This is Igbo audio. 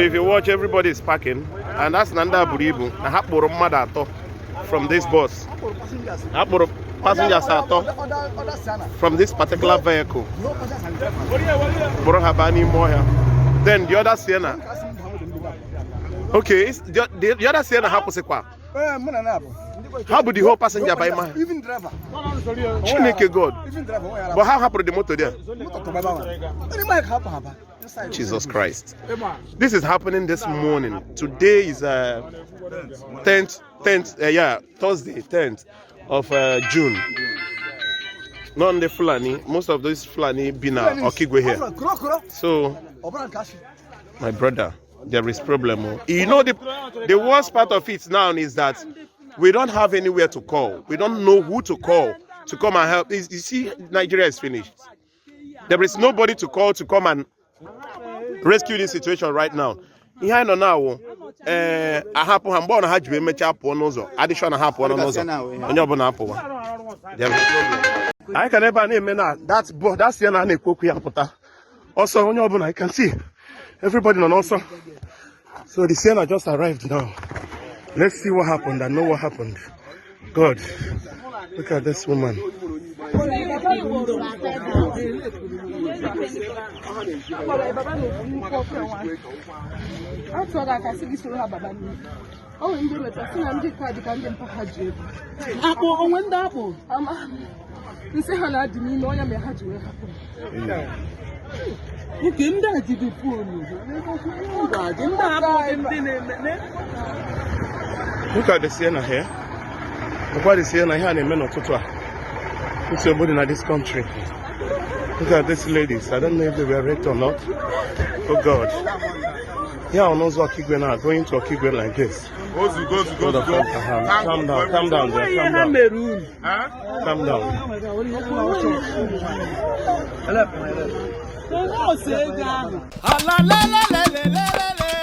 If you watch, everybody is parking, and that's na ndị a buru ibu na ha kpụrụ mmadụ atọ from this bus. Ha kpụrụ passengers atọ from this particular vehicle, kpụrụ ha baa n'ime ọhịa. Then the other Sienna, okay, the other Sienna, ha kwụsịkwa, ha bụ the whole passenger by ma. Even driver. Chineke God. Even driver, onwe ya. But ha hapụrụ the motor there. Moto tọgba ebe ahụ. Ndị mmadụ ka hapụ ha ba. Inside. Jesus Christ. This is happening this morning. Today is 10th, 10th, yeah, Thursday, 10th of June. Not the Fulani. Most of those Fulani be na Okigwe here. Kuro kuro. So, Ọ bụrụ nke asị. My brother, there is problem, oh. The worst part of it now is that we don't have anywhere to call. We don't know who to call to come and help. You see, Nigeria is finished. There is nobody to call to come and rescue this situation right now. Ihe anyị nọ na awụ ee ahapụ ha mgbe ọ na ha ji wee mechaa pụọ n'ụzọ adịshọ na ha pụọ n'ụzọ onye ọbụla apụwa. There is problem. Anyị ka n'ebe a na-eme na that Sienna a na-ekwu okwu ya pụta ọsọ onye ọbụla. I can see everybody nọ n'ọsọ. So the Sienna just arrived now. Let's see what happened and know what happened. God, look at this woman. Atụọ gị aka sị gị soro ha baba n'ihu. O nwere ndị meta sị na ndị ka dị ka ndị mpa ha ji ego. Akpụ onwe ndị akpụ. Ama nsị ha na-adị n'ime ọnya mere ha ji wee hapụ m. Nke ndị a jide phone ndị abụghị ndị na-eme. Look at the Sienna here. Look at the Sienna here na-eme n'ụtụtụ a. Nsogbu dị na this country. Look at these ladies. I don't know if they were raped or not. Oh God. Here on ụzọ Okigwe now, going to Okigwe like this. Ozugo, ozugo, God of ozugo. Abraham. Calm down, calm down there, Ihe calm ha down. mere unu. Calm down. Onwe ose ego ahụ. Ala lelelelelele.